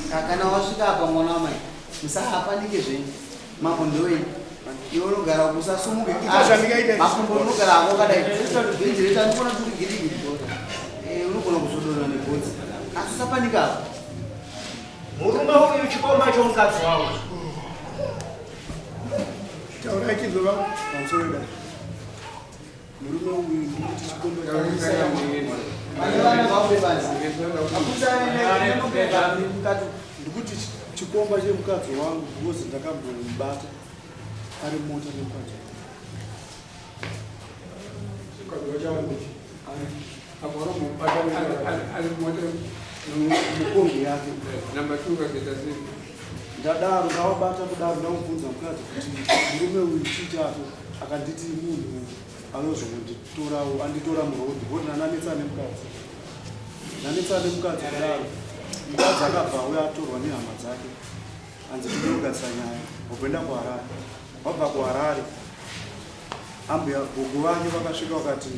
Kana wasvika apa mwana wamai, musapanike zvenyu. Mambo ndewenyu. Iwe unogara usasumuke. Ita zvandingaita izvi. Makumbo unogara hako wakadai. Bhenji reta ndikuona turi gidigi. Eh, unogona kuzodonha negotsi. Asi usapanika apa. Murume uyu chikomba chomukadzi wangu. Taurai tinzwe vangu. Pamusoro dai. Murume uyu ndikuti chikomba Vane vana vabude panze. Makuti ane mukati. Ndikuti chikomba chemukadzi wangu because ndakambomubata ari mota nemukadzi wangu. Mukombi yake. Ndadaro ndawabata kudaro ndamubvunza mukadzi kuti murume uyu chii chako, akanditi munhu anozongonditorawo anditora muroad because ndananetsana nemukadzi, ndanetsana nemukadzi kudaro. Mukadzi akabva auya atorwa nehama dzake, anzi tode kugadzisa nyaya, wabvoenda kuHarare. Wabva kuHarare, ambuya gogo vake vakasvika vakati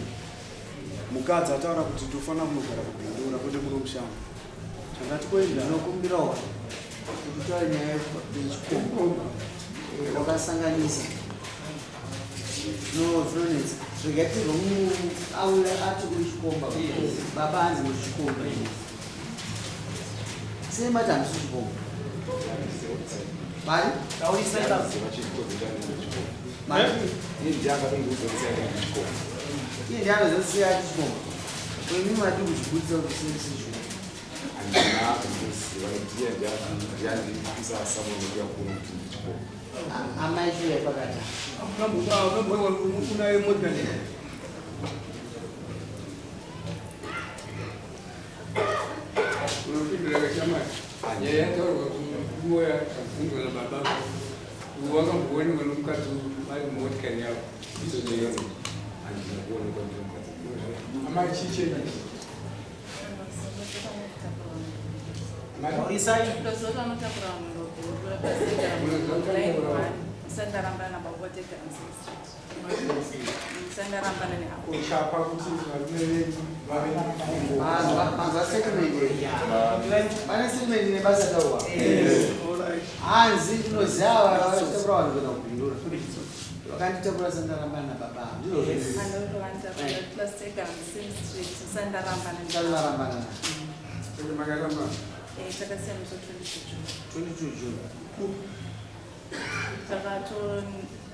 mukadzi ataura kuti tofanira kunogara kuBindura kwete muno mushanga. Chandati kuenda Ndinokumbirawo kuti utaure nyaya yechikomba wakasanganisa zvinonetsa. Rega tirwe auya ati uri chikomba, baba hanzi muri chikomba. Sei mati handisi chikomba? Mari? Mari? Iye ndiye anozosiya ati chikomba. Imi mati kuchibudisa kuti sei musi chikomba? Amai shuya pakati. Unaye motikari. Unopindura kashamari. Nyaya yataurwa kumoya akabvunzwa nababa wakamboonekwa nomukadzi ari mumotikari yavo. Amai, chii chenyu? Ndozoti vanotakura vanhu musandarambana nababa vategara musame street, musandarambana neavo. Uchapa kuti varume venyu vave nemufungo. Manzwa statement here? Pane statement nebasa taurwa. Alright. Hanzi ndinoziva vakatakura vanhu kuenda kuBindura. Vakanditakura sandarambana nababa. Ndizvo zvese. Vanhu plus tegara musame street, musandarambana. Sandarambana. Saka makaramba. Takasiyana musi wa 22 June. 22 June. Takato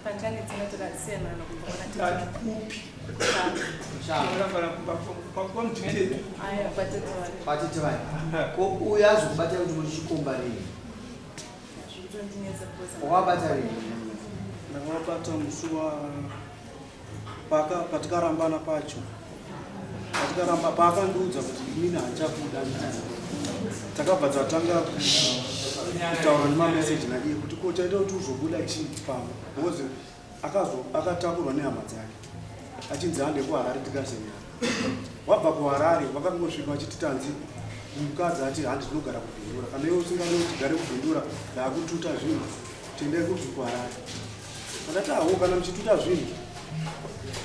pantanetsina takasiyana kumba Tati kupi? Shamba. Kurambana kumba kwamutitetu. Aya kwatete vari. Patete vari. Ko uyu azokubata kuti uri chikomba rini? Zvikutondinetsa because Wakabata rini? Ndakavabata musi wa paka patikarambana pacho, patikaramba paakandiudza kuti inini handichakuda. Takabva tatanga kutaura nemameseji naiye kuti ko chaita kuti uzobuda chii pano, because akazo akatakurwa nehama dzake achinzi hande kuHarare tigarise nyaya. Wabva kuHarare vakangosvika vachiti tanzi mukadzi ati handi tinogara kuBindura, kana iwe usingade kuti tigare kuBindura ndaakututa zvinhu, tiendai kuti kuHarare. Andati awo kana muchituta zvinhu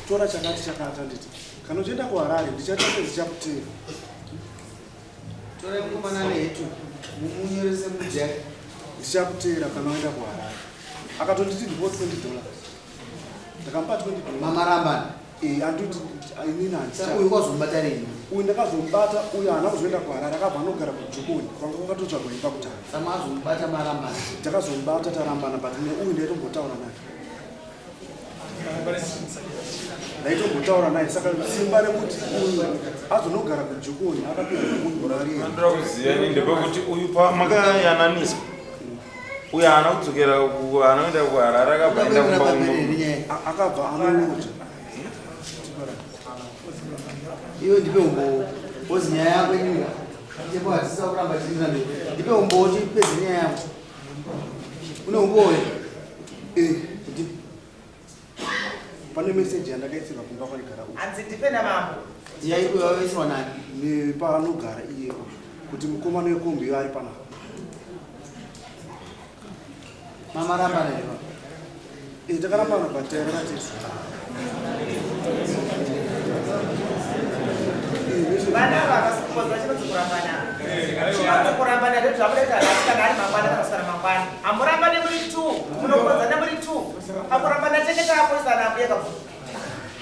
tora chakati chakati, anditi kana uchienda kuHarare ndichaita sezichakutera. Torai mukomana nehetu mumunyorese mujeri. Ndichakutera kana waenda kuHarare. Akatonditi ndipo $20, ndakamupa $20. Mamarambana. Eh, anditi inini Saka uyu kwazomubata rini? Uyu ndakazomubata, uyu haana kuzoenda kuHarare, akabva anogara kuJukoni kwanga kwakatotsvagwa imba kutanga. Saka mazomubata marambana. Takazomubata tarambana, but neuyu ndaitombotaura naye, ndaitombotaura naye. Saka simba rekuti uyu azonogara kuJukoni akapiwa nemunhu mari. Ndoda kuziva ini ndepekuti uyu pamakayananiswa uyu haana kudzokera haana kuenda kuHarare, akabva aenda kumba kuno. Akabva anouta. Iwe ndipe umbowo. Kozi nyaya yako inini. Ndipo hatisa kuramba tichienda mberi. Ndipe umbowo tipedze nyaya yako. Une umbowo here? Eh, Ndipe. Pane meseji yandakaisirwa kumba kwaigara uyu. Hanzi ndipe namambo. Yaisirwa nani? Nepaanogara iye uyu kuti mukomana wekombi iyo ari panapa. Mamarambana here? Eh, takarambana but tairara tese. Vana ava havasi kukodzwa chinonzi kurambana. Chinonzi kurambana ndezvo zvamunoita nhasi kana ari mangwana kana kuswera mangwana. Hamurambane muri two, munokodzana muri two. Pakurambana tenge taapoisana ambuya kabvunza.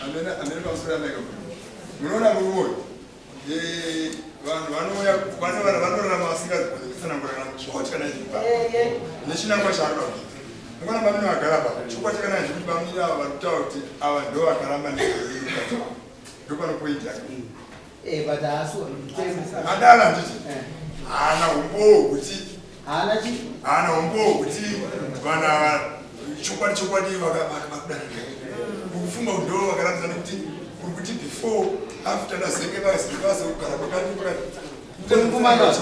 Amene amene pamusoro amene munoona murume uyu eh, vanhu vanouya vane vanhu vanorarama vasingagoni kutsanangura kana chikwati kana chipa nechinangwa chaanoda kuita mukona bamini vagara pa chikwati chakanaka chekuti bamini ava vari kutaura kuti ava ndo vakaramba nemukadzi wavo ndopanopoita Eh, but haasi mutemo. Adala handiti haana umbowo kuti haana chi haana umbowo kuti vanhu ava chokwadi chokwadi vakudanana ukufunga kuti ndo vakarambisa nekuti uri kuti before after ndazenge vazivase kugara pakati pakati Mukomana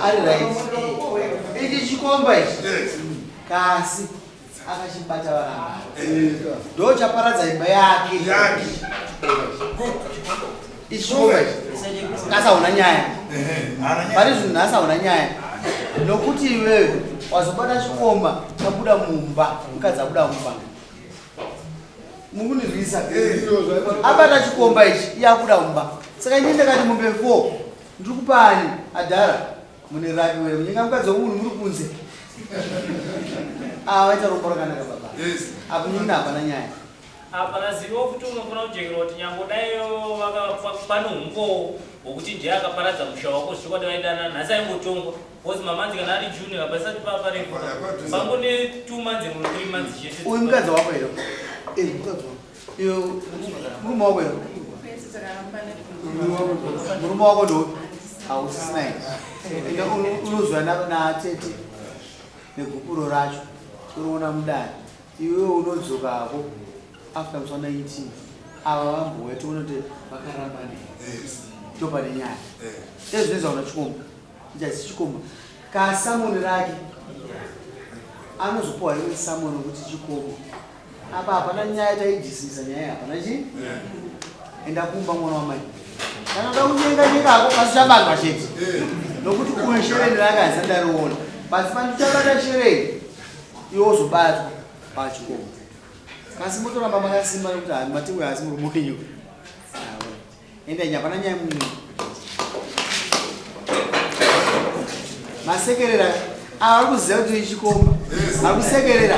ari right. Ichi chikomba ichi. Kasi akachibata varamba. Ndo chaparadza imba yake. Yake. Ichi chikomba ichi. Kasi hauna nyaya. Pari zvinhu nhasi hauna nyaya. Nokuti iwewe wazobata chikomba chabuda mumba, mukadzi abuda mumba. Mukunizwisa. Abata chikomba ichi, iye abuda mumba. Saka ini ndakati mombe 4 ndiri kupani adhara mune raki were munyenga mukadzi wemunhu muri kunze. Ah, waita rombo rakanaka baba. Apo nyina hapana nyaya. Hapana zivo futi unofanira kujekerwa kuti nyange dai pane umbowo hwekuti ndiye akaparadza musha wako zvichokwadi vaidanana nhasi aingotongwa because mamanzi kana ari june hapasati paparefu pangone 2 months or 3 months chete. Uyu mukadzi wako here? Eh, mukadzi wako. Iyo murume wako here? Kwete takarambana. Murume wako ndo hausisina here? Ende unozwa natete negupuro racho uriona mudare iwewe unodzokako after musi wa 19 ava vambouya toona kuti vakarambana ndopane nyaya ezvinoizwa kuna chikomba ichasi chikomba kasamoni rake anozopiwa rimwe samoni kuti chikomba apa hapana nyaya taidismisa nyaya hapana chii enda kumba mwana wamai kana uda kunyenga nyenga hako kasi chabatwa chete nokuti uyu shereni rake handisati ndariona but pandichabata shereni iwe wozobatwa pachikomo kasi motoramba makasimba nekuti hai matingwe haasi murume wenyu enda inyi hapana nyaya munhu masekerera ava vari kuziva kuti chikomba vari kusekerera.